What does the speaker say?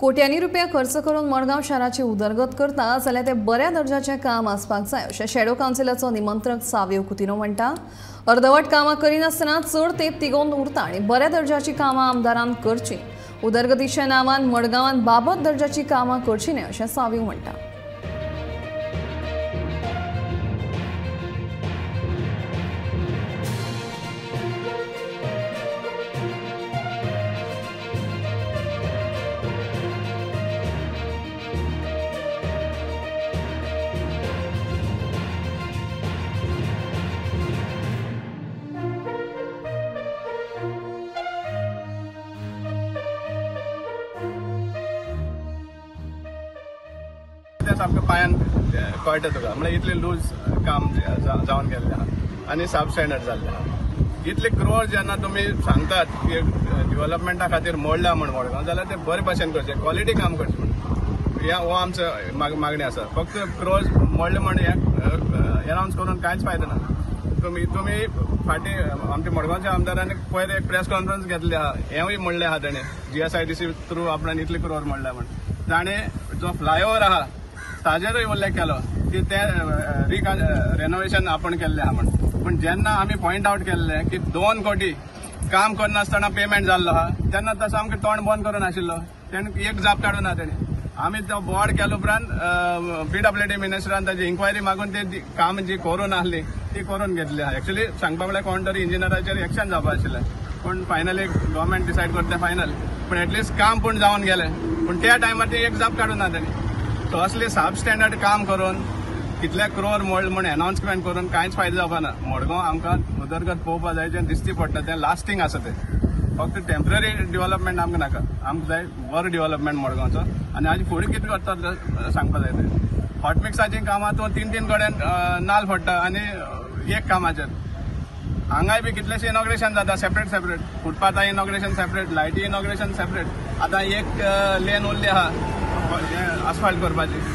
कोट्यांनी रुपया खर्च करून मडगांव शाराची उदरगत करता जाल्यार ते बऱ्या दर्जाचें काम आसपाक जाय अशें शॅडो कावन्सिलाचो निमंत्रक सावियो कुतिन्हो म्हणटा। अर्दवट कामां करिनासतना चड तेंप तिगोवन उरता आनी बऱ्या दर्जाची कामां आमदारान करची। उदरगतीच्या नांवान मडगांवान बाबत दर्जाची कामां करची न्हय अशें सावियो म्हणटा। सामकें पांयान कळटा तुका, म्हळ्यार इतलें लूज काम जावन गेल्लें आहा आनी सब स्टँडर्ड जाल्लें आहा। इतले क्रोर जेन्ना तुमी सांगतात की डिवलपमेंटा खातीर मोडल्या म्हण मडगांव, जाल्यार ते बरे भाशेन करचें, क्वॉलिटी काम करचें म्हण ह्या हो आमचो मागणी आसा। फक्त क्रोर मोडले म्हण हें एनावन्स करून कांयच फायदो ना। तुमी फाटीं आमच्या मडगांवच्या आमदारांनी पयर एक प्रेस कॉन्फरन्स घेतली आहा, हेंवूय म्हणलें आहा तेणें GSIDC through आपणान इतले क्रोर मोडल्या म्हण। ताणें जो फ्लायओवर आहा ताजेरूय उल्लेख केलो की ते रेनोवेशन आपण केल्लें आहा म्हण। पूण जेन्ना आमी पॉयंट आवट केल्लें की 2 कोटी काम करनासतना पेमेंट जाल्लो आहा तेन्ना तसो आमकां तोंड बंद करून आशिल्लो, तेणें एक जाप काडूं ना तेणें। आमी तो बोर्ड केल्या उपरांत PWD मिनिस्टरान ताजी इन्क्वायरी मागून ते काम जी करून आहली ती करून घेतली आहा। एक्चुअली सांगपा म्हळ्यार कोण तरी इंजिनियराचेर एक्शन जावपा आशिल्लें, पूण फायनली गव्हर्मेंट डिसायड करता फायनल, पूण एटलिस्ट काम पूण जावन गेलें। पूण त्या टायमार ती एक जाप काडूं ना तेणें। सो असले सब स्टँडर्ड काम करून कितले क्रोर मोड म्हण एनावन्समेंट करून कांयच फायदो जावपा ना। मडगांव आमकां उदरगत पळोवपा जाय, जें दिश्टी पडटा तें लास्टींग आसा, तें फक्त टेम्पररी डिवलपमेंट आमकां नाका, आमकां जाय बरो डिवलपमेंट मडगांवचो। आनी हाजे फुडें कितें करता सांगपा जाय। तें हॉटमिक्साचीं कामां तो 3-3 कडेन नाल पडटा आनी एक कामाचेर हांगाय बी कितलेशे इनॉग्रेशन जाता सेपरेट सेपरेट, फुटपाथा इनॉग्रेशन सेपरेट, लायटी इनॉग्रेशन सेपरेट। आतां एक लेन उरली आहा आस्फाल्ट करपाची।